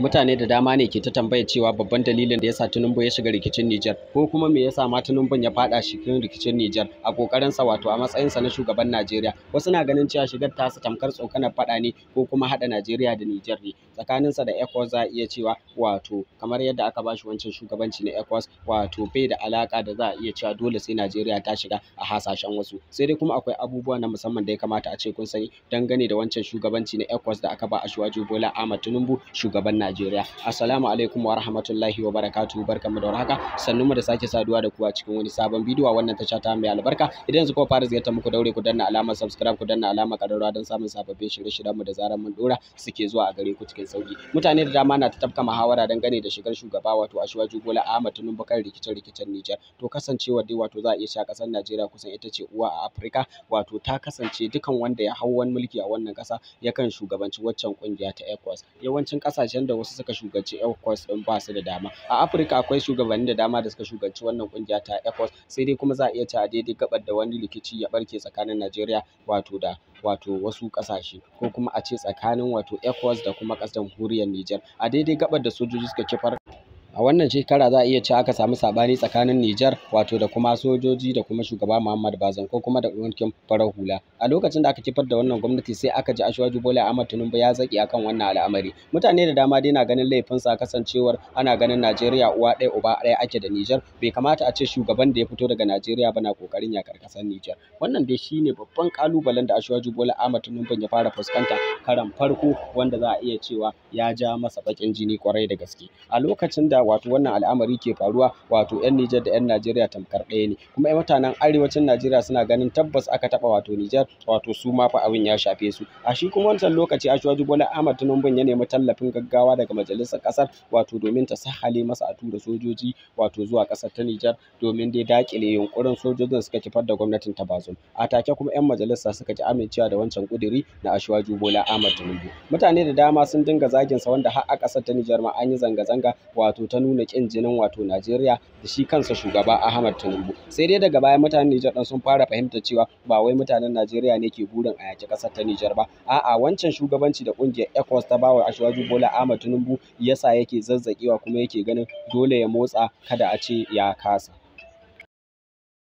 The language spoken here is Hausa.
Mutane da dama ne ke ta tambayar cewa babban dalilin da yasa Tinubu ya shiga rikicin Nijar, ko kuma me yasa ma Tinubu ya fada cikin rikicin Nijar a kokarin sa, wato a matsayin sa na shugaban Najeriya. Wasu na ganin cewa shigar tasa tamkar tsokanar fada ne ko kuma hada Najeriya da Nijar ne. Tsakanin sa da ECOWAS za a iya cewa wato kamar yadda aka bashi wancan shugabanci na ECOWAS, wato bai da alaka da za a iya cewa dole sai Najeriya ta shiga a hasashen wasu. Sai dai kuma akwai abubuwa na musamman da ya kamata a ce kun sani dangane da wancan shugabanci na ECOWAS da aka ba Asiwaju Bola Ahmed Tinubu, shugaban Najeriya. Assalamu alaikum wa rahmatullahi wa barakatuhu. Barkanmu da warhaka. Sannunmu da sake saduwa da ku a cikin wani sabon bidiyo a wannan tasha ta mai albarka. Idan yanzu kuka fara ziyartar muku, daure ku danna alamar subscribe, ku danna alamar ƙararrawa don samun sababbin shirye-shiryen mu da zarar mun dora suke zuwa a gare ku cikin sauki. Mutane da dama na ta tafka muhawara dangane da shigar shugaba wato Asiwaju Bola Ahmed Tinubu kan rikice-rikicen Nijar. To kasancewar dai wato za a iya cewa ƙasar Najeriya kusan ita ce uwa a Afirka, wato ta kasance dukan wanda ya hau wani mulki a wannan ƙasa yakan shugabanci waccan ƙungiya ta ECOWAS. Yawancin ƙasashen da wasu suka shugabanci ECOWAS ɗin ba su da dama. A Afirka akwai shugabanni da dama da suka shugabanci wannan ƙungiya ta ECOWAS, sai dai kuma za a iya cewa daidai gaɓar da wani rikici ya ɓarke tsakanin Najeriya wato da wato wasu ƙasashe, ko kuma a ce tsakanin wato ECOWAS da kuma ƙasar jamhuriyar Nijar. A daidai gaɓar da sojoji suka kifar a wannan shekara, za a iya cewa aka samu saɓani tsakanin Nijar wato da kuma sojoji da kuma shugaba Muhammad Bazoum, ko kuma da mulkin farar hula. A lokacin da aka kifar da wannan gwamnati, sai aka ji Asiwaju Bola Ahmed Tinubu ya zaƙe akan wannan al'amari. Mutane da dama dai na ganin laifinsa, kasancewar ana ganin Najeriya uwa ɗaya uba ɗaya ake da Nijar, bai kamata a ce shugaban da ya fito daga Najeriya ba na ƙoƙarin yaƙar ƙasar Nijar. Wannan dai shine babban ƙalubalen da Asiwaju Bola Ahmed Tinubu ya fara fuskanta karon farko, wanda za a iya cewa ya ja masa baƙin jini ƙwarai da gaske. A lokacin da wato wannan al'amari ke faruwa, wato 'yan Nijar da 'yan Najeriya tamkar ɗaya ne, kuma mutanen arewacin Najeriya suna ganin tabbas aka taɓa wato Nijar, wato su ma fa abin ya shafe su. A shi kuma wancan lokaci Asiwaju Bola Ahmed Tinubu ya nemi tallafin gaggawa daga majalisar ƙasar, wato domin ta sahale masa a tura sojoji wato zuwa ƙasar ta Nijar domin dai daƙile yunƙurin sojojin suka kifar da gwamnatin ta Bazoum. A take kuma 'yan majalisa suka ki amincewa da wancan ƙuduri na Asiwaju Bola Ahmed Tinubu. Mutane da dama sun dinga zagin sa, wanda har a ƙasar ta Nijar ma an yi zanga-zanga wato ta nuna ƙin jinin wato Najeriya da shi kansa shugaba Ahmad Tinubu. Sai dai daga baya mutanen Nijar ɗin sun fara fahimtar cewa ba wai mutanen Najeriya ne ke burin a yaƙi ƙasar ta Nijar ba. A'a, wancan shugabanci da ƙungiyar ECOWAS ta bawa Asiwaju Bola Ahmed Tinubu yasa yake zazzaƙewa, kuma yake ganin dole ya motsa kada a ce ya kasa.